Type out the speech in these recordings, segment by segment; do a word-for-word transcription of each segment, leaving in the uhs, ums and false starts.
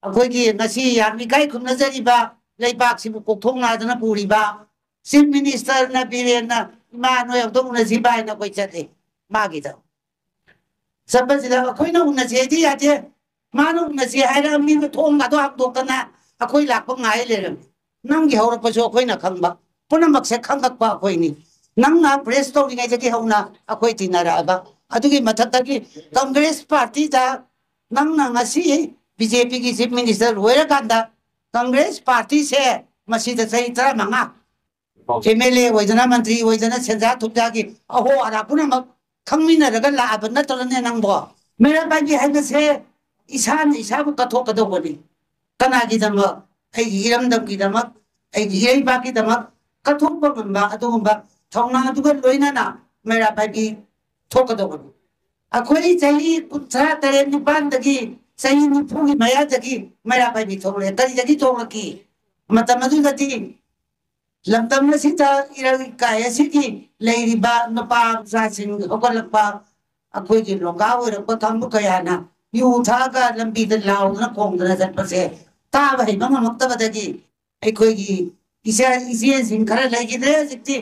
ꯑꯩꯈꯣꯏꯒꯤ ꯉꯁꯤ ꯌꯥꯝ ꯏꯀꯥꯏ ꯈꯨꯝꯅꯖꯔꯤꯕ ꯂꯩꯕꯥꯛꯁꯤꯕꯨ ꯀꯣꯛꯊꯣꯡ ꯅꯥꯗꯅ ꯄꯨꯔꯤꯕ ꯆꯤꯐ ꯃꯤꯅꯤꯁꯇꯔꯅ ꯕꯤꯔꯦꯟꯅ, "ꯏꯃꯥ, ꯅꯣꯏ ꯑꯝꯇ ꯎꯅꯁꯤ ꯚꯥꯏꯅ" ꯑꯩꯈꯣꯏ ꯆꯠꯂꯤ ꯃꯥꯒꯤꯗ꯫ ꯆꯠꯄꯁꯤꯗ ꯑꯩꯈꯣꯏꯅ ꯎꯅꯁꯦꯗꯤ ꯌꯥꯗꯦ, ꯃꯥꯅ ꯎꯅꯁꯦ ꯍꯥꯏꯔꯒ ꯃꯤꯅ ꯊꯣꯡꯒꯗꯣ ꯍꯥꯡꯗꯣꯛꯇꯅ ꯑꯩꯈꯣꯏ ꯂꯥꯛꯄ ꯉꯥꯏ ꯂꯩꯔꯝꯃꯤ꯫ ꯅꯪꯒꯤ ꯍꯧꯔꯛꯄꯁꯨ ꯑꯩꯈꯣꯏꯅ ꯈꯪꯕ, ꯄꯨꯝꯅꯃꯛꯁꯦ ꯈꯪꯉꯛꯄ ꯑꯩꯈꯣꯏꯅꯤ꯫ ꯅꯪꯅ ꯄ꯭ꯔꯦꯁ ꯇꯧꯔꯤꯉꯩꯗꯒꯤ ꯍꯧꯅ ꯑꯩꯈꯣꯏ ꯇꯤꯟꯅꯔꯛꯑꯕ, ꯑꯗꯨꯒꯤ ꯃꯊꯛꯇꯒꯤ ꯀꯪꯒ꯭ꯔꯦꯁ ꯄꯥꯔꯇꯤꯗ ꯅꯪꯅ ꯉꯁꯤ ꯕꯤ ꯖꯦ ꯄꯤꯒꯤ ꯆꯤꯐ ꯃꯤꯅꯤꯁꯇꯔ ꯑꯣꯏꯔꯀꯥꯟꯗ ꯀꯪꯒ꯭ꯔꯦꯁ ꯄꯥꯔꯇꯤꯁꯦ ꯃꯁꯤꯗ ꯆꯍꯤ ꯇꯔꯥꯃꯉꯥ ꯑꯦꯝ ꯑꯦꯜ ꯑꯦ ꯑꯣꯏꯗꯅ, ꯃꯟꯇ꯭ꯔꯤ ꯑꯣꯏꯗꯅ, ꯁꯦꯟꯖꯥ ꯊꯨꯝꯖꯥꯒꯤ ꯑꯍꯣ ꯑꯔꯥ ꯄꯨꯝꯅꯃꯛ ꯈꯪꯃꯤꯟꯅꯔꯒ ꯂꯥꯛꯑꯕ ꯅꯠꯇ꯭ꯔꯅꯦ ꯅꯪꯕꯣ? ꯃꯩꯔꯥ ꯄꯥꯏꯕꯤ ꯍꯥꯏꯕꯁꯦ ꯏꯁꯥꯅ ꯏꯁꯥꯕꯨ ꯀꯠꯊꯣꯛꯀꯗꯧꯕꯅꯤ꯫ ꯀꯅꯥꯒꯤꯗꯃꯛ? ꯑꯩꯒꯤ ꯏꯔꯝꯗꯝꯒꯤꯗꯃꯛ, ꯑꯩꯒꯤ ꯏꯔꯩꯕꯥꯛꯀꯤꯗꯃꯛ ꯀꯠꯊꯣꯛꯄ ꯉꯝꯕ ꯑꯗꯨꯒꯨꯝꯕ ꯊꯧꯅꯥꯗꯨꯒ ꯂꯣꯏꯅꯅ ꯃꯩꯔꯥ ꯄꯥꯏꯕꯤ ꯊꯣꯛꯀꯗꯧꯕꯅꯤ꯫ ꯑꯩꯈꯣꯏ ꯆꯍꯤ ꯀꯨꯟꯊ꯭ꯔꯥ ꯇꯔꯦꯠ ꯅꯤꯄꯥꯟꯗꯒꯤ, ꯆꯍꯤ ꯅꯤꯐꯨꯒꯤ ꯃꯌꯥꯗꯒꯤ ꯃꯩꯔꯥ ꯄꯥꯏꯕꯤ ꯊꯣꯛꯂꯛꯑꯦ꯫ ꯀꯔꯤꯗꯒꯤ ꯊꯣꯛꯂꯛꯈꯤ? ꯃꯇꯝ ꯑꯗꯨꯗꯗꯤ ꯂꯝꯗꯝ ꯑꯁꯤꯗ ꯏꯔꯩ ꯏꯀꯥꯏ ꯑꯁꯤꯒꯤ ꯂꯩꯔꯤꯕ ꯅꯨꯄꯥ ꯃꯆꯥꯁꯤꯡ ꯍꯧꯒꯠꯂꯛꯄ, ꯑꯩꯈꯣꯏꯒꯤ ꯂꯣꯡꯒꯥ ꯑꯣꯏꯔꯛꯄ ꯀꯥꯡꯕꯨ ꯀꯌꯥꯅ ꯌꯨ ꯊꯛꯑꯒ ꯂꯝꯕꯤꯗ ꯂꯥꯎꯗꯅ ꯈꯣꯡꯗꯅ ꯆꯠꯄꯁꯦ ꯇꯥꯕ ꯍꯩꯕ ꯉꯝꯃꯛꯇꯕꯗꯒꯤ ꯑꯩꯈꯣꯏꯒꯤ ꯏꯆꯥ ꯏꯆꯦꯁꯤꯡ ꯈꯔ ꯂꯩꯈꯤꯗ꯭ꯔꯦ ꯍꯧꯖꯤꯛꯇꯤ꯫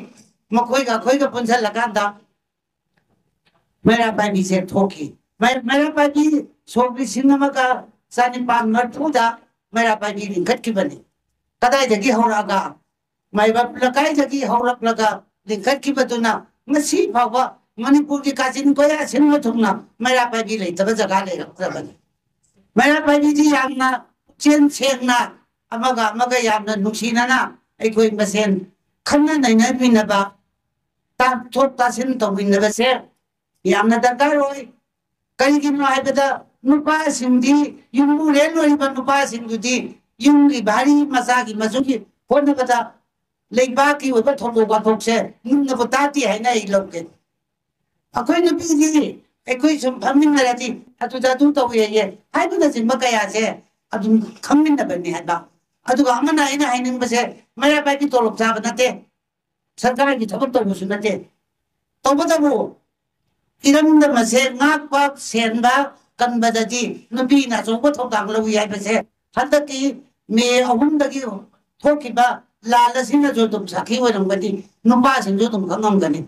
ꯃꯈꯣꯏꯒ ꯑꯩꯈꯣꯏꯒ ꯄꯨꯟꯁꯤꯜꯂꯀꯥꯟꯗ ꯃꯩꯔꯥ ꯄꯥꯏꯕꯤꯁꯦ ꯊꯣꯛꯈꯤ꯫ ꯃꯩ-, ꯃꯩꯔꯥ ꯄꯥꯏꯕꯤ ꯁꯣꯛ ꯂꯤꯁꯤꯡ ꯑꯃꯒ ꯆꯅꯤꯄꯥꯟ ꯃꯔꯤꯐꯨꯗ ꯃꯩꯔꯥ ꯄꯥꯏꯕꯤ ꯂꯤꯡꯈꯠꯈꯤꯕꯅꯤ꯫ ꯀꯗꯥꯏꯗꯒꯤ ꯍꯧꯔꯛꯑꯒ? ꯃꯥꯏꯕꯝ ꯂꯩꯀꯥꯏꯗꯒꯤ ꯍꯧꯔꯛꯂꯒ ꯂꯤꯡꯈꯠꯈꯤꯕꯗꯨꯅ ꯉꯁꯤ ꯐꯥꯎꯕ ꯃꯅꯤꯄꯨꯔꯒꯤ ꯀꯥꯆꯤꯟ ꯀꯣꯌꯥ ꯁꯤꯟꯕ ꯊꯨꯡꯅ ꯃꯩꯔꯥ ꯄꯥꯏꯕꯤ ꯂꯩꯇꯕ ꯖꯒꯥ ꯂꯩꯔꯛꯇ꯭ꯔꯕꯅꯤ꯫ ꯃꯩꯔꯥ ꯄꯥꯏꯕꯤꯗꯤ ꯌꯥꯝꯅ ꯄꯨꯛꯆꯦꯜ ꯁꯦꯡꯅ ꯑꯃꯒ ꯑꯃꯒ ꯌꯥꯝꯅ ꯅꯨꯡꯁꯤꯅꯅ ꯑꯩꯈꯣꯏ ꯃꯁꯦꯟ ꯈꯟꯅ ꯅꯩꯅꯃꯤꯟꯅꯕ, ꯇꯥꯊꯣꯛ ꯇꯥꯁꯤꯟ ꯇꯧꯃꯤꯟꯅꯕꯁꯦ ꯌꯥꯝꯅ ꯗꯔꯀꯥꯔ ꯑꯣꯏ꯫ ꯀꯔꯤꯒꯤꯅꯣ ꯍꯥꯏꯕꯗ ꯅꯨꯄꯥꯁꯤꯡꯗꯤ, ꯌꯨꯝꯕꯨꯔꯦꯟ ꯑꯣꯏꯔꯤꯕ ꯅꯨꯄꯥꯁꯤꯡꯗꯨꯗꯤ ꯌꯨꯝꯒꯤ ꯚꯥꯔꯤ ꯃꯆꯥꯒꯤ ꯃꯆꯨꯒꯤ ꯍꯣꯠꯅꯕꯗ ꯂꯩꯕꯥꯛꯀꯤ ꯑꯣꯏꯕ ꯊꯧꯗꯣꯛ ꯋꯥꯊꯣꯛꯁꯦ ꯃꯨꯟꯅꯕꯨ ꯇꯥꯗꯦ ꯍꯥꯏꯅ ꯑꯩ ꯂꯧꯒꯦ꯫ ꯑꯩꯈꯣꯏ ꯅꯨꯄꯤꯗꯤ ꯑꯩꯈꯣꯏ ꯁꯨꯝ ꯐꯝꯃꯤꯟꯅꯔꯗꯤ ꯑꯗꯨꯗ ꯑꯗꯨ ꯇꯧꯋꯦꯌꯦ ꯍꯥꯏꯕꯅꯆꯤꯡꯕ ꯀꯌꯥꯁꯦ ꯑꯗꯨꯝ ꯈꯪꯃꯤꯟꯅꯕꯅꯤ ꯍꯥꯏꯕ꯫ ꯑꯗꯨꯒ ꯑꯃꯅ ꯑꯩꯅ ꯍꯥꯏꯅꯤꯡꯕꯁꯦ, ꯃꯩꯔꯥ ꯄꯥꯏꯕꯤ ꯇꯣꯂꯣꯞ ꯆꯥꯕ ꯅꯠꯇꯦ, ꯁꯔꯀꯥꯔꯒꯤ ꯊꯕꯛ ꯇꯧꯕꯁꯨ ꯅꯠꯇꯦ꯫ ꯇꯧꯕꯇꯕꯨ ꯏꯔꯝꯗꯝ ꯑꯁꯦ ꯉꯥꯛꯄ, ꯁꯦꯟꯕ, ꯀꯟꯕꯗꯗꯤ ꯅꯨꯄꯤꯅ ꯑꯆꯧꯕ ꯊꯧꯗꯥꯡ ꯂꯧꯏ ꯍꯥꯏꯕꯁꯦ ꯍꯟꯗꯛꯀꯤ ꯃꯦ ꯑꯍꯨꯝꯗꯒꯤ ꯊꯣꯛꯈꯤꯕ ꯂꯥꯜ ꯑꯁꯤꯅꯁꯨ ꯑꯗꯨꯝ ꯁꯥꯈꯤ ꯑꯣꯏꯔꯝꯒꯅꯤ, ꯅꯨꯄꯥꯁꯤꯡꯁꯨ ꯑꯗꯨꯝ ꯈꯪꯉꯝꯒꯅꯤ꯫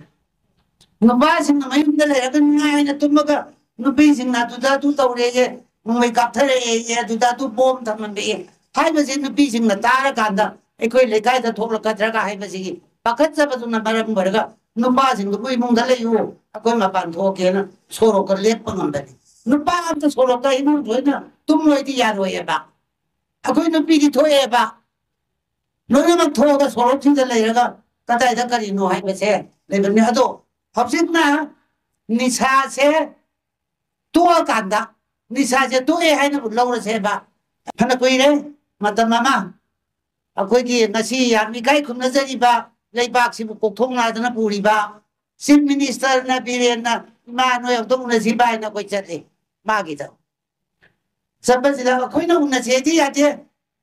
ꯅꯨꯄꯥꯁꯤꯡꯅ ꯃꯌꯨꯝꯗ ꯂꯩꯔꯒ ꯅꯨꯡꯉꯥꯏꯅ ꯇꯨꯝꯃꯒ ꯅꯨꯄꯤꯁꯤꯡꯅ ꯑꯗꯨꯗ ꯑꯗꯨ ꯇꯧꯔꯦꯌꯦ, ꯅꯣꯡꯃꯩ ꯀꯥꯞꯊꯔꯛꯑꯦꯌꯦ, ꯑꯗꯨꯗ ꯑꯗꯨ ꯕꯣꯝ ꯊꯝꯃꯝꯃꯦꯌꯦ ꯍꯥꯏꯕꯁꯦ ꯅꯨꯄꯤꯁꯤꯡꯅ ꯇꯥꯔꯀꯥꯟꯗ ꯑꯩꯈꯣꯏ ꯂꯩꯀꯥꯏꯗ ꯊꯣꯛꯂꯛꯀꯗ꯭ꯔꯒ ꯍꯥꯏꯕꯁꯤꯒꯤ ꯄꯥꯈꯠꯆꯕꯗꯨꯅ ꯃꯔꯝ ꯑꯣꯏꯔꯒ ꯅꯨꯄꯥꯁꯤꯡꯗꯨꯕꯨ ꯏꯃꯨꯡꯗ ꯂꯩꯌꯨ, ꯑꯩꯈꯣꯏ ꯃꯄꯥꯟ ꯊꯣꯛꯀꯦꯅ ꯁꯣꯔꯣꯛꯇ ꯂꯦꯞꯄ ꯉꯝꯕꯅꯤ꯫ ꯅꯨꯄꯥ ꯑꯝꯇ ꯁꯣꯔꯣꯛꯇ ꯏꯃꯨꯡ ꯊꯣꯏꯅ ꯇꯨꯝꯃꯣꯏꯗꯤ ꯌꯥꯔꯣꯏꯑꯕ꯫ ꯑꯩꯈꯣꯏ ꯅꯨꯄꯤꯗꯤ ꯊꯣꯛꯑꯦꯕ, ꯂꯣꯏꯅꯃꯛ ꯊꯣꯛꯑꯒ ꯁꯣꯔꯣꯛꯁꯤꯡꯗ ꯂꯩꯔꯒ ꯀꯗꯥꯏꯗ ꯀꯔꯤꯅꯣ ꯍꯥꯏꯕꯁꯦ ꯂꯩꯕꯅꯤ꯫ ꯑꯗꯣ ꯍꯧꯖꯤꯛꯅ ꯅꯤꯁꯥꯁꯦ ꯇꯣꯛꯑꯀꯥꯟꯗ, ꯅꯤꯁꯥꯁꯦ ꯇꯣꯛꯑꯦ ꯍꯥꯏꯅꯕꯨ ꯂꯧꯔꯁꯦꯕ, ꯐꯅ ꯀꯨꯏꯔꯦ ꯃꯇꯝ ꯑꯃ ꯑꯩꯈꯣꯏꯒꯤ ꯉꯁꯤ ꯌꯥꯝ ꯏꯀꯥꯏ ꯈꯨꯝꯅꯖꯔꯤꯕ ꯂꯩꯕꯥꯛꯁꯤꯕꯨ ꯀꯣꯛꯊꯣꯡ ꯅꯥꯗꯅ ꯄꯨꯔꯤꯕ ꯆꯤꯐ ꯃꯤꯅꯤꯁꯇꯔꯅ ꯕꯤꯔꯦꯟꯅ ꯏꯃꯥ ꯅꯣꯏ ꯑꯝꯇ ꯎꯅꯁꯤ ꯚꯥꯏꯅ ꯑꯩꯈꯣꯏ ꯆꯠꯂꯤ ꯃꯥꯒꯤꯗ꯫ ꯆꯠꯄꯁꯤꯗ ꯑꯩꯈꯣꯏꯅ ꯎꯅꯁꯦꯗꯤ ꯌꯥꯗꯦ,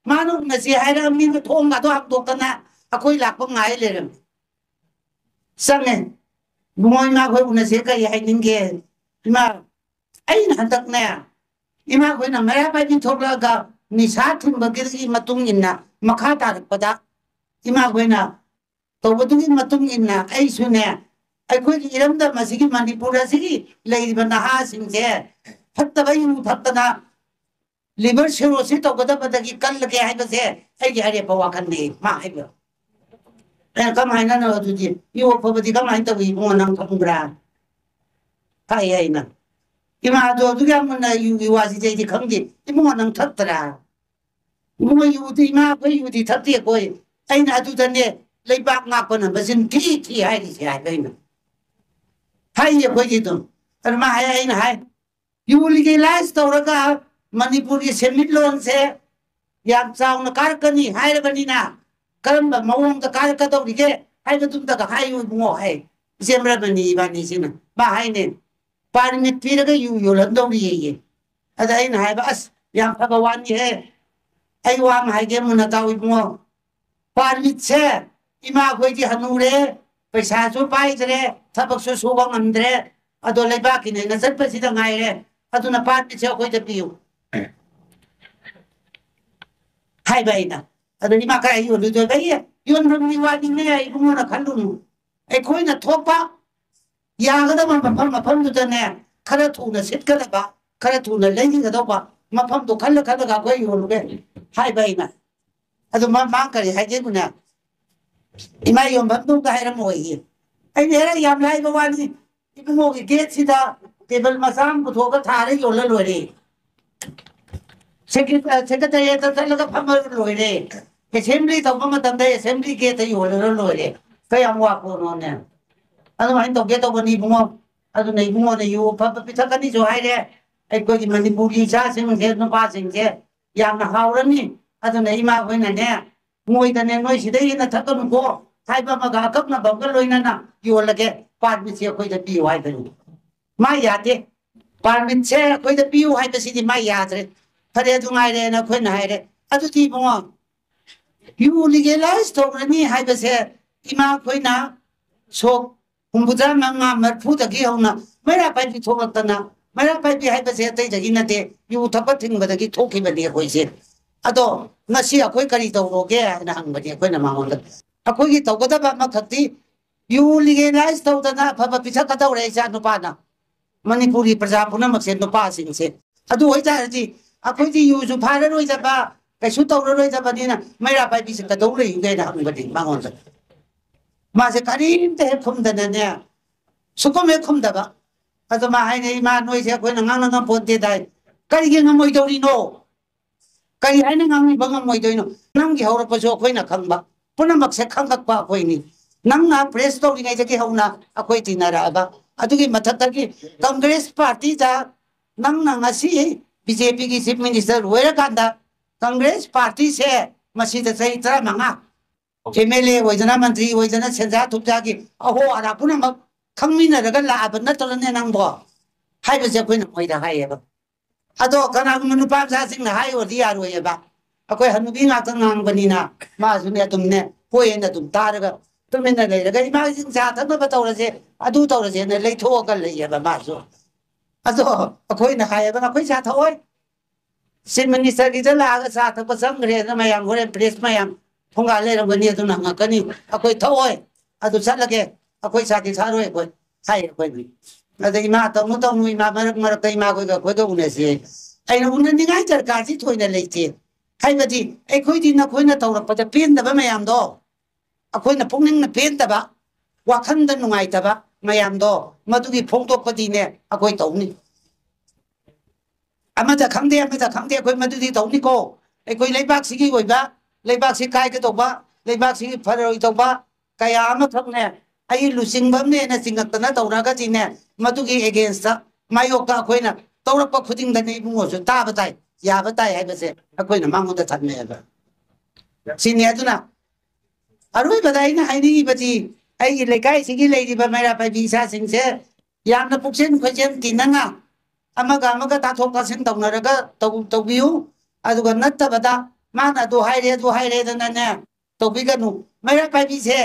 ꯃꯥꯅ ꯎꯅꯁꯦ ꯍꯥꯏꯔꯒ ꯃꯤꯅ ꯊꯣꯡꯒꯗꯣ ꯍꯥꯡꯗꯣꯛꯇꯅ ꯑꯩꯈꯣꯏ ꯂꯥꯛꯄ ꯉꯥꯏ ꯂꯩꯔꯝꯃꯤ꯫ ꯆꯪꯉꯦ꯫ "ꯏꯕꯨꯡꯉꯣ, ꯏꯃꯥ ꯑꯩꯈꯣꯏ ꯎꯅꯁꯦ, ꯀꯔꯤ ꯍꯥꯏꯅꯤꯡꯒꯦ?" "ꯏꯃꯥ, ꯑꯩꯅ ꯍꯟꯗꯛꯅꯦ, ꯏꯃꯥ ꯑꯩꯈꯣꯏꯅ ꯃꯩꯔꯥ ꯄꯥꯏꯕꯤ ꯊꯣꯛꯂꯛꯑꯒ ꯅꯤꯁꯥ ꯊꯤꯡꯕꯒꯤ ꯃꯇꯨꯡ ꯏꯟꯅ ꯃꯈꯥ ꯇꯥꯔꯛꯄꯗ ꯏꯃꯥ ꯑꯩꯈꯣꯏꯅ ꯇꯧꯕꯗꯨꯒꯤ ꯃꯇꯨꯡ ꯏꯟꯅ ꯑꯩꯁꯨꯅꯦ, ꯑꯩꯈꯣꯏꯒꯤ ꯏꯔꯝꯗꯝ ꯑꯁꯤꯒꯤ ꯃꯅꯤꯄꯨꯔ ꯑꯁꯤꯒꯤ ꯂꯩꯔꯤꯕ ꯅꯍꯥꯁꯤꯡꯁꯦ ꯐꯠꯇꯕ ꯌꯨ ꯊꯛꯇꯅ ꯂꯤꯚꯔ ꯁꯤꯔꯣꯁꯤꯁ ꯇꯧꯒꯗꯕꯗꯒꯤ ꯀꯜꯂꯒꯦ ꯍꯥꯏꯕꯁꯦ ꯑꯩꯒꯤ ꯑꯔꯦꯞꯄ ꯋꯥꯈꯜꯅꯤ" ꯃꯥ ꯍꯥꯏꯕ꯫ ꯑꯩꯅ "ꯀꯃꯥꯏꯅꯅꯣ ꯑꯗꯨꯗꯤ? ꯌꯨ ꯑꯐꯕꯗꯤ ꯀꯃꯥꯏꯅ ꯇꯧꯏ ꯏꯕꯨꯡꯉꯣ, ꯅꯪ ꯈꯪꯕ꯭ꯔꯥ?" ꯍꯥꯏ ꯑꯩꯅ꯫ "ꯏꯃꯥꯗꯣ ꯑꯗꯨꯛ ꯌꯥꯝ ꯃꯨꯟꯅ ꯌꯨꯒꯤ ꯋꯥꯁꯤꯗꯤ ꯑꯩꯗꯤ ꯈꯪꯗꯦ꯫ ꯏꯕꯨꯡꯉꯣ, ꯅꯪ ꯊꯛꯇ꯭ꯔꯥ?" "ꯏꯕꯨꯡꯉꯣ, ꯌꯨꯗꯤ ꯏꯃꯥ, ꯑꯩꯈꯣꯏ ꯌꯨꯗꯤ ꯊꯛꯇꯦ ꯑꯩꯈꯣꯏ"꯫ ꯑꯩꯅ ꯑꯗꯨꯗꯅꯦ ꯂꯩꯕꯥꯛ ꯉꯥꯛꯄꯅ ꯃꯆꯤꯟ ꯊꯤ ꯊꯤ ꯍꯥꯏꯔꯤꯁꯦ ꯍꯥꯏꯕ ꯑꯩꯅ꯫ ꯍꯥꯏꯌꯦ ꯑꯩꯈꯣꯏꯒꯤ ꯑꯗꯨꯝ꯫ ꯑꯗꯨ ꯃꯥ ꯍꯥꯏ, ꯑꯩꯅ ꯍꯥꯏ, "ꯌꯨ ꯂꯤꯒꯦꯂꯥꯏꯁ ꯇꯧꯔꯒ ꯃꯅꯤꯄꯨꯔꯒꯤ ꯁꯦꯟꯃꯤꯠꯂꯣꯟꯁꯦ ꯌꯥꯝ ꯆꯥꯎꯅ ꯀꯥꯔꯛꯀꯅꯤ ꯍꯥꯏꯔꯕꯅꯤꯅ ꯀꯔꯝꯕ ꯃꯑꯣꯡꯗ ꯀꯥꯔꯛꯀꯗꯧꯔꯤꯒꯦ ꯍꯥꯏꯕꯗꯨꯝꯇꯒ ꯍꯥꯏꯌꯨ ꯏꯕꯨꯡꯉꯣ" ꯍꯥꯏ꯫ ꯏꯆꯦ ꯃꯔꯃꯅꯤ ꯏꯕꯥꯅꯤꯁꯤꯅ꯫ ꯃꯥ ꯍꯥꯏꯅꯦ, "ꯄꯥꯔꯃꯤꯠ ꯄꯤꯔꯒ ꯌꯨ ꯌꯣꯜꯍꯟꯗꯧꯔꯤꯌꯦ"꯫ ꯑꯗ ꯑꯩꯅ ꯍꯥꯏꯕ, "ꯑꯁ, ꯌꯥꯝ ꯐꯕ ꯋꯥꯅꯤꯍꯦ꯫ ꯑꯩ ꯋꯥ ꯑꯃ ꯍꯥꯏꯒꯦ ꯃꯨꯟꯅ ꯇꯥꯎ ꯏꯕꯨꯡꯉꯣ꯫ ꯄꯥꯔꯃꯤꯠꯁꯦ ꯏꯃꯥꯈꯣꯏꯗꯤ ꯍꯅꯨꯔꯦ, ꯄꯩꯁꯥꯁꯨ ꯄꯥꯏꯗ꯭ꯔꯦ, ꯊꯕꯛꯁꯨ ꯁꯨꯕ ꯉꯝꯗ꯭ꯔꯦ꯫ ꯑꯗꯣ ꯂꯩꯕꯥꯛꯀꯤ ꯅꯦꯅ ꯆꯠꯄꯁꯤꯗ ꯉꯥꯏꯔꯦ꯫ ꯑꯗꯨꯅ ꯄꯥꯔꯃꯤꯠꯁꯦ ꯑꯩꯈꯣꯏꯗ ꯄꯤꯌꯨ ꯍꯥꯏꯕ ꯑꯩꯅ꯫ ꯑꯗꯨ ꯏꯃꯥ ꯀꯥꯏ ꯌꯣꯜꯂꯨꯗꯣꯏꯕ? ꯑꯩ ꯌꯣꯟꯐꯝꯒꯤ ꯋꯥꯅꯤꯅꯦ ꯏꯕꯨꯡꯉꯣꯅ ꯈꯜꯂꯨꯅꯨ꯫ ꯑꯩꯈꯣꯏꯅ ꯊꯣꯛꯄ ꯌꯥꯒꯗꯕ ꯃꯐꯝ ꯃꯐꯝꯗꯨꯗꯅꯦ ꯈꯔ ꯊꯨꯅ ꯁꯤꯠꯀꯗꯕ, ꯈꯔ ꯊꯨꯅ ꯂꯩꯒꯗꯧꯕ ꯃꯐꯝꯗꯣ ꯈꯜꯂ ꯈꯜꯂꯒ ꯑꯩꯈꯣꯏ ꯌꯣꯜꯂꯨꯒꯦ ꯍꯥꯏꯕ ꯑꯩꯅ꯫ ꯑꯗꯨ ꯃꯥ ꯃꯥ ꯀꯔꯤ ꯍꯥꯏꯒꯦꯕꯨꯅꯦ? ꯏꯃꯥ ꯌꯣꯟꯐꯝꯗꯨ ꯑꯝꯇ ꯍꯥꯏꯔꯝꯃꯣꯏꯌꯦ꯫ ꯑꯩꯅ ꯍꯦꯔꯥ ꯌꯥꯝ ꯂꯥꯏꯕ ꯋꯥꯅꯤ, ꯏꯕꯨꯡꯉꯣꯒꯤ ꯒꯦꯠꯁꯤꯗ ꯇꯦꯕꯜ ꯃꯆꯥ ꯑꯃ ꯄꯨꯊꯣꯛꯑꯒ ꯊꯥꯔ ꯌꯣꯜꯂ ꯂꯣꯏꯔꯦ꯫ ꯁꯦꯀ꯭ꯔꯦꯇꯔꯤꯌꯦꯠꯇ ꯆꯠꯂꯒ ꯐꯝꯃꯒ ꯂꯣꯏꯔꯦ꯫ ꯑꯦꯁꯦꯝꯕ꯭ꯂꯤ ꯇꯧꯕ ꯃꯇꯝꯗ ꯑꯦꯁꯦꯝꯕ꯭ꯂꯤ ꯒꯦꯠꯇ ꯌꯣꯜꯂꯒ ꯂꯣꯏꯔꯦ꯫ ꯀꯌꯥꯝ ꯋꯥꯄꯣꯠꯅꯣꯅꯦ? ꯑꯗꯨꯃꯥꯏꯅ ꯇꯧꯒꯦ ꯇꯧꯕꯅꯤ ꯏꯕꯨꯡꯉꯣ꯫ ꯑꯗꯨꯅ ꯏꯕꯨꯡꯉꯣꯅ ꯌꯨ ꯑꯐꯕ ꯄꯤꯊꯛꯀꯅꯤꯁꯨ ꯍꯥꯏꯔꯦ꯫ ꯑꯩꯈꯣꯏꯒꯤ ꯃꯅꯤꯄꯨꯔꯒꯤ ꯏꯆꯥꯁꯤꯡꯁꯦ, ꯅꯨꯄꯥꯁꯤꯡꯁꯦ ꯌꯥꯝꯅ ꯍꯥꯎꯔꯅꯤ꯫ ꯑꯗꯨꯅ ꯏꯃꯥ ꯍꯣꯏꯅꯅꯦ, ꯃꯣꯏꯗꯅꯦ, "ꯅꯣꯏ ꯁꯤꯗꯩ ꯍꯦꯟꯅ ꯊꯛꯀꯅꯨꯀꯣ" ꯍꯥꯏꯕ ꯑꯃꯒ ꯑꯀꯛꯅꯕ ꯑꯃꯒ ꯂꯣꯏꯅꯅ ꯌꯣꯜꯂꯒꯦ, ꯄꯥꯔꯃꯤꯠꯁꯦ ꯑꯩꯈꯣꯏꯗ ꯄꯤꯌꯨ ꯍꯥꯏꯕꯅꯤ꯫ ꯃꯥ ꯌꯥꯗꯦ꯫ ꯄꯥꯔꯃꯤꯠꯁꯦ ꯑꯩꯈꯣꯏꯗ ꯄꯤꯌꯨ ꯍꯥꯏꯕꯁꯤꯗꯤ ꯃꯥ ꯌꯥꯗ꯭ꯔꯦ꯫ ꯐꯔꯦ, ꯑꯗꯨ ꯉꯥꯏꯔꯦꯅ ꯑꯩꯈꯣꯏꯅ ꯍꯥꯏꯔꯦ꯫ ꯑꯗꯨꯗꯤ ꯏꯕꯨꯡꯉꯣ, ꯌꯨ ꯂꯤꯒꯦꯂꯥꯏꯁ ꯇꯧꯔꯅꯤ ꯍꯥꯏꯕꯁꯦ ꯏꯃꯥ ꯑꯩꯈꯣꯏꯅ ꯁꯣꯛ ꯍꯨꯝꯐꯨꯇꯔꯥ ꯃꯉꯥ, ꯃꯔꯤꯐꯨꯗꯒꯤ ꯍꯧꯅ ꯃꯩꯔꯥ ꯄꯥꯏꯕꯤ ꯊꯣꯛꯂꯛꯇꯅ, ꯃꯩꯔꯥ ꯄꯥꯏꯕꯤ ꯍꯥꯏꯕꯁꯦ ꯑꯇꯩꯗꯒꯤ ꯅꯠꯇꯦ, ꯌꯨ ꯊꯛꯄ ꯊꯤꯡꯕꯗꯒꯤ ꯊꯣꯛꯈꯤꯕꯅꯤ ꯑꯩꯈꯣꯏꯁꯦ꯫ ꯑꯗꯣ ꯉꯁꯤ ꯑꯩꯈꯣꯏ ꯀꯔꯤ ꯇꯧꯔꯣꯒꯦ ꯍꯥꯏꯅ ꯍꯪꯕꯅꯤ ꯑꯩꯈꯣꯏꯅ ꯃꯉꯣꯟꯗ꯫ ꯑꯩꯈꯣꯏꯒꯤ ꯇꯧꯒꯗꯕ ꯑꯃꯈꯛꯇꯤ ꯌꯨ ꯂꯤꯒꯦꯂꯥꯏꯁ ꯇꯧꯗꯅ ꯑꯐꯕ ꯄꯤꯊꯛꯀꯗꯧꯔꯦ ꯏꯆꯥ ꯅꯨꯄꯥꯅ꯫ ꯃꯅꯤꯄꯨꯔꯒꯤ ꯄ꯭ꯔꯖꯥ ꯄꯨꯝꯅꯃꯛꯁꯦ, ꯅꯨꯄꯥꯁꯤꯡꯁꯦ꯫ ꯑꯗꯨ ꯑꯣꯏꯇꯥꯔꯗꯤ ꯑꯩꯈꯣꯏꯗꯤ ꯌꯨꯁꯨ ꯐꯥꯔꯔꯣꯏꯗꯕ, ꯀꯩꯁꯨ ꯇꯧꯔꯔꯣꯏꯗꯕꯅꯤꯅ ꯃꯩꯔꯥ ꯄꯥꯏꯕꯤꯁꯦ ꯀꯩꯗꯧ ꯂꯩꯔꯤꯒꯦꯅ ꯍꯪꯕꯅꯤ ꯃꯉꯣꯟꯗ꯫ ꯃꯥꯁꯦ ꯀꯔꯤꯝꯇ ꯍꯦꯛ ꯈꯨꯝꯗꯅꯅꯦ, ꯁꯨꯛꯈꯨꯝ ꯍꯦꯛ ꯈꯨꯝꯗꯕ꯫ ꯑꯗꯣ ꯃꯥ ꯍꯥꯏꯅꯦ, "ꯏꯃꯥ, ꯅꯣꯏꯁꯦ ꯑꯩꯈꯣꯏꯅ ꯉꯥꯡꯅ ꯉꯝꯄꯣꯟꯇꯦꯗꯥꯏ, ꯀꯔꯤꯒꯤ ꯉꯝꯃꯣꯏꯗꯧꯔꯤꯅꯣ? ꯀꯔꯤ ꯍꯥꯏꯅ ꯉꯥꯡꯕꯤꯕ ꯉꯝꯃꯣꯏꯗꯣꯏꯅꯣ? ꯅꯪꯒꯤ ꯍꯧꯔꯛꯄꯁꯨ ꯑꯩꯈꯣꯏꯅ ꯈꯪꯕ, ꯄꯨꯝꯅꯃꯛꯁꯦ ꯈꯪꯉꯛꯄ ꯑꯩꯈꯣꯏꯅꯤ꯫ ꯅꯪꯅ ꯄ꯭ꯔꯦꯁ ꯇꯧꯔꯤꯉꯩꯗꯒꯤ ꯍꯧꯅ ꯑꯩꯈꯣꯏ ꯇꯤꯟꯅꯔꯛꯑꯕ, ꯑꯗꯨꯒꯤ ꯃꯊꯛꯇꯒꯤ ꯀꯪꯒ꯭ꯔꯦꯁ ꯄꯥꯔꯇꯤꯗ ꯅꯪꯅ ꯉꯁꯤ ꯕꯤ ꯖꯦ ꯄꯤꯒꯤ ꯆꯤꯐ ꯃꯤꯅꯤꯁꯇꯔ ꯑꯣꯏꯔꯀꯥꯟꯗ ꯀꯪꯒ꯭ꯔꯦꯁ ꯄꯥꯔꯇꯤꯁꯦ ꯃꯁꯤꯗ ꯆꯍꯤ ꯇꯔꯥꯃꯉꯥ ꯑꯦꯝ ꯑꯦꯜ ꯑꯦ ꯑꯣꯏꯗꯅ, ꯃꯟꯇ꯭ꯔꯤ ꯑꯣꯏꯗꯅ, ꯁꯦꯟꯖꯥ ꯊꯨꯝꯖꯥꯒꯤ ꯑꯍꯣ ꯑꯔꯥ ꯄꯨꯝꯅꯃꯛ ꯈꯪꯃꯤꯟꯅꯔꯒ ꯂꯥꯛꯑꯕ ꯅꯠꯇ꯭ꯔꯅꯦ ꯅꯪꯕꯣ?" ꯍꯥꯏꯕꯁꯦ ꯑꯩꯈꯣꯏꯅ ꯃꯣꯏꯗ ꯍꯥꯏꯌꯦꯕ꯫ ꯑꯗꯣ ꯀꯅꯥꯒꯨꯝꯕ ꯅꯨꯄꯥ ꯃꯆꯥꯁꯤꯡꯅ ꯍꯥꯏꯔꯨꯔꯗꯤ ꯌꯥꯔꯣꯏꯌꯦꯕ꯫ ꯑꯩꯈꯣꯏ ꯍꯅꯨꯕꯤ ꯉꯥꯛꯇ ꯉꯥꯡꯕꯅꯤꯅ ꯃꯥꯁꯨꯅꯦ ꯑꯗꯨꯝꯅꯦ ꯍꯣꯏ ꯍꯥꯏꯅ ꯑꯗꯨꯝ ꯇꯥꯔꯒ ꯇꯨꯃꯤꯟꯅ ꯂꯩꯔꯒ, "ꯏꯃꯥ, ꯏꯁꯤꯡ ꯆꯥ ꯊꯛꯅꯕ ꯇꯧꯔꯁꯦ, ꯑꯗꯨ ꯇꯧꯔꯁꯦꯅ" ꯂꯩꯊꯣꯛꯑꯒ ꯂꯩꯌꯦꯕ ꯃꯥꯁꯨ꯫ ꯑꯗꯣ ꯑꯩꯈꯣꯏꯅ ꯍꯥꯏꯌꯦꯕ, "ꯑꯩꯈꯣꯏ ꯆꯥ ꯊꯛꯑꯣꯏ, ꯆꯤꯐ ꯃꯤꯅꯤꯁꯇꯔꯒꯤꯗ ꯂꯥꯛꯑꯒ ꯆꯥ ꯊꯛꯄ ꯆꯪꯈ꯭ꯔꯦꯅ ꯃꯌꯥꯝ ꯍꯣꯔꯦꯟ ꯄ꯭ꯔꯦꯁ ꯃꯌꯥꯝ ꯊꯣꯡꯒꯥꯜ ꯂꯩꯔꯝꯒꯅꯤ, ꯑꯗꯨꯅ ꯍꯪꯉꯛꯀꯅꯤ, ꯑꯩꯈꯣꯏ ꯊꯛꯑꯣꯏ, ꯑꯗꯨ ꯆꯠꯂꯒꯦ, ꯑꯩꯈꯣꯏ ꯆꯥꯗꯤ ꯊꯛꯑꯔꯣꯏ ꯑꯩꯈꯣꯏ", ꯍꯥꯏ ꯑꯩꯈꯣꯏꯗꯤ꯫ ꯑꯗ ꯏꯃꯥ, "ꯇꯧꯅꯨ ꯇꯧꯅꯨ ꯏꯃꯥ, ꯃꯔꯛ ꯃꯔꯛꯇ ꯏꯃꯥꯈꯣꯏꯒ ꯑꯩꯈꯣꯏꯒ ꯎꯅꯁꯤ", ꯑꯩꯅ ꯎꯅꯅꯤꯡꯉꯥꯏ ꯗꯔꯀꯥꯔꯁꯤ ꯊꯣꯏꯅ ꯂꯩꯇꯦ꯫ ꯍꯥꯏꯕꯗꯤ ꯑꯩꯈꯣꯏꯗꯤ ꯅꯈꯣꯏꯅ ꯇꯧꯔꯛꯄꯗ ꯄꯦꯟꯗꯕ ꯃꯌꯥꯝꯗꯣ, ꯑꯩꯈꯣꯏꯅ ꯄꯨꯛꯅꯤꯡꯅ ꯄꯦꯟꯗꯕ, ꯋꯥꯈꯜꯗ ꯅꯨꯡꯉꯥꯏꯇꯕ ꯃꯌꯥꯝꯗꯣ, ꯃꯗꯨꯒꯤ ꯐꯣꯡꯗꯣꯛꯄꯗꯤꯅꯦ ꯑꯩꯈꯣꯏ ꯇꯧꯅꯤ꯫ ꯑꯃꯗ ꯈꯪꯗꯦ, ꯑꯃꯗ ꯈꯪꯗꯦ, ꯑꯩꯈꯣꯏ ꯃꯗꯨꯗꯤ ꯇꯧꯅꯤꯀꯣ꯫ ꯑꯩꯈꯣꯏ ꯂꯩꯕꯥꯛꯁꯤꯒꯤ ꯑꯣꯏꯕ, ꯂꯩꯕꯥꯛꯁꯤ ꯀꯥꯏꯒꯗꯧꯕ, ꯂꯩꯕꯥꯛꯁꯤꯒꯤ ꯐꯔꯣꯏꯗꯧꯕ ꯀꯌꯥ ꯑꯃꯈꯛꯅꯦ, ꯑꯩ ꯂꯨꯆꯤꯡꯕ ꯑꯃꯅꯦꯅ ꯆꯤꯡꯉꯛꯇꯅ ꯇꯧꯔꯛꯑꯒꯗꯤꯅꯦ, ꯃꯗꯨꯒꯤ against ꯇ, ꯃꯥꯌꯣꯛꯇ ꯑꯩꯈꯣꯏꯅ ꯇꯧꯔꯛꯄ ꯈꯨꯗꯤꯡꯗꯅꯦ ꯏꯕꯨꯡꯉꯣꯁꯨ ꯇꯥꯕ ꯇꯥꯏ, ꯌꯥꯕ ꯇꯥꯏ ꯍꯥꯏꯕꯁꯦ ꯑꯩꯈꯣꯏꯅ ꯃꯉꯣꯟꯗ ꯊꯝꯃꯦꯕ꯫ ꯁꯤꯅꯤ꯫ ꯑꯗꯨꯅ ꯑꯔꯣꯏꯕꯗ ꯑꯩꯅ ꯍꯥꯏꯅꯤꯡꯉꯤꯕꯗꯤ, ꯑꯩꯒꯤ ꯂꯩꯀꯥꯏꯁꯤꯒꯤ ꯂꯩꯔꯤꯕ ꯃꯩꯔꯥ ꯄꯥꯏꯕꯤ ꯏꯆꯥꯁꯤꯡꯁꯦ ꯌꯥꯝꯅ ꯄꯨꯛꯆꯦꯜ ꯈꯣꯏꯆꯦꯜ ꯇꯤꯟꯅꯅ ꯑꯃꯒ ꯑꯃꯒ ꯇꯥꯊꯣꯛ ꯇꯥꯁꯤꯟ ꯇꯧꯅꯔꯒ ꯇꯧ-, ꯇꯧꯕꯤꯌꯨ꯫ ꯑꯗꯨꯒ ꯅꯠꯇꯕꯗ ꯃꯥꯅ ꯑꯗꯨ ꯍꯥꯏꯔꯦ, ꯑꯗꯨ ꯍꯥꯏꯔꯦꯗꯅꯅꯦ ꯇꯧꯕꯤꯒꯅꯨ꯫ ꯃꯩꯔꯥ ꯄꯥꯏꯕꯤꯁꯦ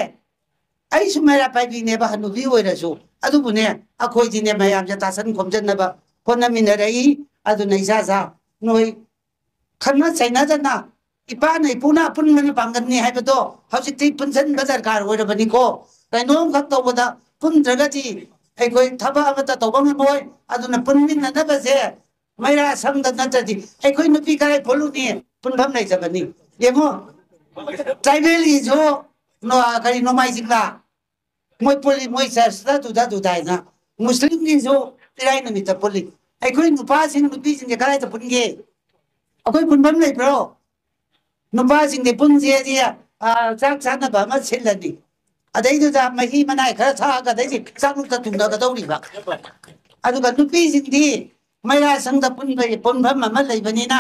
ꯑꯩꯁꯨ ꯃꯩꯔꯥ ꯄꯥꯏꯕꯤꯅꯦꯕ, ꯍꯅꯨꯕꯤ ꯑꯣꯏꯔꯁꯨ꯫ ꯑꯗꯨꯕꯨꯅꯦ, ꯑꯩꯈꯣꯏꯗꯤꯅꯦ ꯃꯌꯥꯝꯁꯦ ꯇꯥꯁꯟ ꯈꯣꯝꯖꯟꯅꯕ ꯍꯣꯠꯅꯃꯤꯟꯅꯔꯛꯏ꯫ ꯑꯗꯨꯅ ꯏꯆꯥ ꯏꯆꯥ ꯅꯣꯏ ꯈꯠꯅ ꯆꯩꯅꯗꯅ ꯏꯄꯥꯅ ꯏꯄꯨꯅ ꯑꯄꯨꯟꯕꯅ ꯄꯥꯡꯒꯜꯅꯤ ꯍꯥꯏꯕꯗꯣ ꯍꯧꯖꯤꯛꯇꯤ ꯄꯨꯟꯁꯤꯟꯕ ꯗꯔꯀꯥꯔ ꯑꯣꯏꯔꯕꯅꯤꯀꯣ꯫ ꯀꯩꯅꯣꯝꯈꯛ ꯇꯧꯕꯗ ꯄꯨꯟꯗ꯭ꯔꯒꯗꯤ ꯑꯩꯈꯣꯏ ꯊꯕꯛ ꯑꯃꯠꯇ ꯇꯧꯕ ꯉꯝꯃꯣꯏ꯫ ꯑꯗꯨꯅ ꯄꯨꯟꯃꯤꯟꯅꯅꯕꯁꯦ ꯃꯩꯔꯥ ꯁꯪꯗ ꯅꯠꯇ꯭ꯔꯗꯤ ꯑꯩꯈꯣꯏ ꯅꯨꯄꯤ ꯀꯔꯥꯏ ꯄꯨꯜꯂꯨꯅꯤ? ꯄꯨꯟꯐꯝ ꯂꯩꯇꯕꯅꯤ꯫ ꯌꯦꯡꯉꯣ, ꯇ꯭ꯔꯥꯏꯕꯦꯜꯒꯤꯁꯨ ꯅꯣ-, ꯀꯔꯤ, ꯅꯣꯡꯃꯥꯏꯖꯤꯡꯗ ꯃꯣꯏ ꯄꯨꯜꯂꯤ, ꯃꯣꯏ ꯆꯔꯆꯇ ꯑꯗꯨꯗ ꯑꯗꯨꯗ ꯍꯥꯏꯅ꯫ ꯃꯨꯁꯂꯤꯝꯒꯤꯁꯨ ꯏꯔꯥꯏ ꯅꯨꯃꯤꯠꯇ ꯄꯨꯜꯂꯤ꯫ ꯑꯩꯈꯣꯏ ꯅꯨꯄꯥꯁꯤꯡ ꯅꯨꯄꯤꯁꯤꯡꯁꯦ ꯀꯗꯥꯏꯗ ꯄꯨꯟꯒꯦ? ꯑꯩꯈꯣꯏ ꯄꯨꯟꯐꯝ ꯂꯩꯕ꯭ꯔꯣ? ꯅꯨꯄꯥꯁꯤꯡꯗꯤ ꯄꯨꯟꯁꯦꯗꯤ, ꯑ, ꯆꯥꯛ ꯆꯥꯅꯕ ꯑꯃ ꯁꯤꯜꯂꯅꯤ, ꯑꯗꯩꯗꯨꯗ ꯃꯍꯤ ꯃꯅꯥꯏ ꯈꯔ ꯊꯛꯑꯒ ꯑꯗꯩꯗꯤ ꯆꯥꯛꯂꯨꯛꯇ ꯇꯨꯡꯅꯒꯗꯧꯔꯤꯕ꯫ ꯑꯗꯨꯒ ꯅꯨꯄꯤꯁꯤꯡꯗꯤ ꯃꯩꯔꯥ ꯁꯪꯗ ꯄꯨꯟꯕꯒꯤ ꯄꯨꯟꯐꯝ ꯑꯃ ꯂꯩꯕꯅꯤꯅ,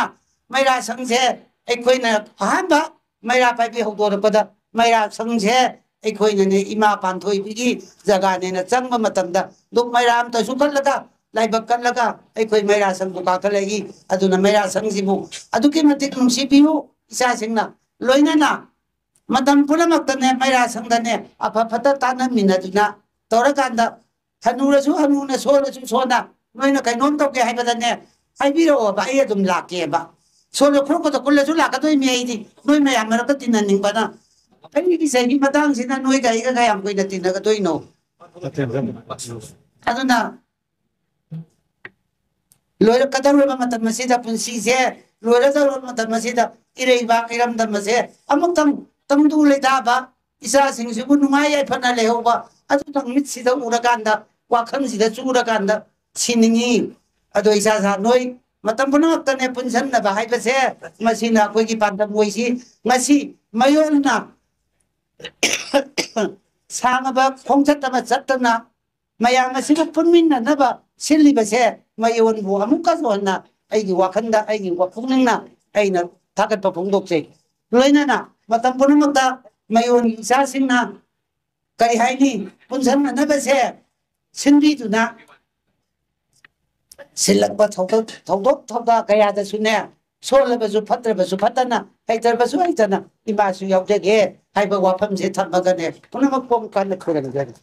ꯃꯩꯔꯥ ꯁꯪꯁꯦ ꯑꯩꯈꯣꯏꯅ ꯑꯍꯥꯟꯕ ꯃꯩꯔꯥ ꯄꯥꯏꯕꯤ ꯍꯧꯗꯣꯔꯛꯄꯗ ꯃꯩꯔꯥ ꯁꯪꯁꯦ ꯑꯩꯈꯣꯏꯅꯅꯦ ꯏꯃꯥ ꯄꯥꯟꯊꯣꯏꯕꯤꯒꯤ ꯖꯒꯥꯅꯦꯅ ꯆꯪꯕ ꯃꯇꯝꯗ ꯗꯨꯛ ꯃꯩꯔꯥ ꯑꯃꯇꯁꯨ ꯀꯠꯂꯒ, ꯂꯥꯏꯕꯛ ꯀꯠꯂꯒ ꯑꯩꯈꯣꯏ ꯃꯩꯔꯥ ꯁꯪꯕꯨ ꯀꯥꯈꯠꯂꯛꯏ꯫ ꯑꯗꯨꯅ ꯃꯩꯔꯥ ꯁꯪꯁꯤꯕꯨ ꯑꯗꯨꯛꯀꯤ ꯃꯇꯤꯛ ꯅꯨꯡꯁꯤꯕꯤꯌꯨ ꯏꯆꯥꯁꯤꯡꯅ꯫ ꯂꯣꯏꯅꯅ ꯃꯇꯝ ꯄꯨꯝꯅꯃꯛꯇꯅꯦ ꯃꯩꯔꯥ ꯁꯪꯗꯅꯦ ꯑꯐ ꯐꯠꯇ ꯇꯥꯟꯅꯃꯤꯟꯅꯗꯨꯅ ꯇꯧꯔꯀꯥꯟꯗ ꯍꯅꯨꯔꯁꯨ ꯍꯅꯨꯅ, ꯁꯣꯜꯂꯁꯨ ꯁꯣꯟꯅ, ꯅꯣꯏꯅ ꯀꯩꯅꯣꯝ ꯇꯧꯒꯦ ꯍꯥꯏꯕꯗꯅꯦ, ꯍꯥꯏꯕꯤꯔꯛꯑꯣꯕ, ꯑꯩ ꯑꯗꯨꯝ ꯂꯥꯛꯀꯦꯕ꯫ ꯁꯣꯔꯗ ꯈꯨꯔꯛꯄꯗ ꯀꯨꯜꯂꯁꯨ ꯂꯥꯛꯀꯗꯣꯏꯅꯤ꯫ ꯑꯩꯗꯤ ꯅꯣꯏ ꯃꯌꯥꯝ ꯃꯔꯛꯇ ꯇꯤꯟꯅꯅꯤꯡꯕꯅ꯫ ꯑꯩꯒꯤ ꯆꯍꯤ ꯃꯇꯥꯡꯁꯤꯅ ꯅꯣꯏꯒ ꯑꯩꯒ ꯀꯌꯥꯝ ꯀꯨꯏꯅ ꯇꯤꯟꯅꯒꯗꯣꯏꯅꯣ? ꯑꯗꯨꯅ ꯂꯣꯏꯔꯛꯀꯗꯧꯔꯕ ꯃꯇꯝ ꯑꯁꯤꯗ, ꯄꯨꯟꯁꯤꯁꯦ ꯂꯣꯏꯔꯗꯧꯔꯕ ꯃꯇꯝ ꯑꯁꯤꯗ, ꯏꯔꯩꯕꯥꯛ ꯏꯔꯝꯗꯝ ꯑꯁꯦ ꯑꯃꯨꯛꯇꯪ ꯇꯪꯗꯨ ꯂꯩꯇꯥꯕ, ꯏꯆꯥꯁꯤꯡꯁꯤꯕꯨ ꯅꯨꯡꯉꯥꯏ ꯌꯥꯏꯐꯅ ꯂꯩꯍꯧꯕ, ꯑꯗꯨꯇꯪ ꯃꯤꯠꯁꯤꯗ ꯎꯔꯀꯥꯟꯗ, ꯋꯥꯈꯜꯁꯤꯗ ꯆꯨꯔꯀꯥꯟꯗ ꯁꯤꯅꯤꯡꯉꯤ꯫ ꯑꯗꯣ ꯏꯆꯥ ꯏꯁꯥ ꯅꯣꯏ ꯃꯇꯝ ꯄꯨꯝꯅꯃꯛꯇꯅꯦ ꯄꯨꯟꯁꯤꯟꯅꯕ ꯍꯥꯏꯕꯁꯦ, ꯃꯁꯤꯅ ꯑꯩꯈꯣꯏꯒꯤ ꯄꯥꯟꯗꯝ ꯑꯣꯏꯁꯤ꯫ ꯉꯁꯤ ꯃꯌꯣꯜꯅ ꯁꯥꯡꯉꯕ ꯈꯣꯡꯆꯠ ꯑꯃ ꯆꯠꯇꯅ ꯃꯌꯥꯝ ꯑꯁꯤꯒ ꯄꯨꯟꯃꯤꯟꯅꯅꯕ ꯁꯤꯜꯂꯤꯕꯁꯦ ꯃꯌꯣꯟꯕꯨ ꯑꯃꯨꯛꯀꯁꯨ ꯍꯟꯅ ꯑꯩꯒꯤ ꯋꯥꯈꯜꯗ, ꯑꯩꯒꯤ ꯄꯨꯛꯅꯤꯡꯅ ꯑꯩꯅ ꯊꯥꯒꯠꯄ ꯐꯣꯡꯗꯣꯛꯆꯩ꯫ ꯂꯣꯏꯅꯅ ꯃꯇꯝ ꯄꯨꯝꯅꯃꯛꯇ ꯃꯌꯣꯟꯒꯤ ꯏꯆꯥꯁꯤꯡꯅ, ꯀꯔꯤ ꯍꯥꯏꯅꯤ, ꯄꯨꯟꯁꯤꯟꯅꯅꯕꯁꯦ ꯁꯤꯟꯕꯤꯗꯨꯅ ꯁꯤꯜꯂꯛꯄ ꯊꯧꯗꯣꯛ ꯊꯧꯗꯣꯛ ꯊꯧꯗꯥ ꯀꯌꯥꯗꯁꯨꯅꯦ, ꯁꯣꯜꯂꯕꯁꯨ ꯐꯠꯇ꯭ꯔꯕꯁꯨ ꯐꯠꯇꯅ, ꯍꯩꯇ꯭ꯔꯕꯁꯨ ꯍꯩꯇꯅ ꯏꯃꯥꯁꯨ ꯌꯥꯎꯖꯒꯦ ꯍꯥꯏꯕ ꯋꯥꯐꯝꯁꯦ ꯊꯝꯃꯒꯅꯦ, ꯄꯨꯝꯅꯃꯛ ꯄꯣꯝ ꯀꯥꯟꯗ ꯈꯣꯏꯔꯝꯖꯔꯤ꯫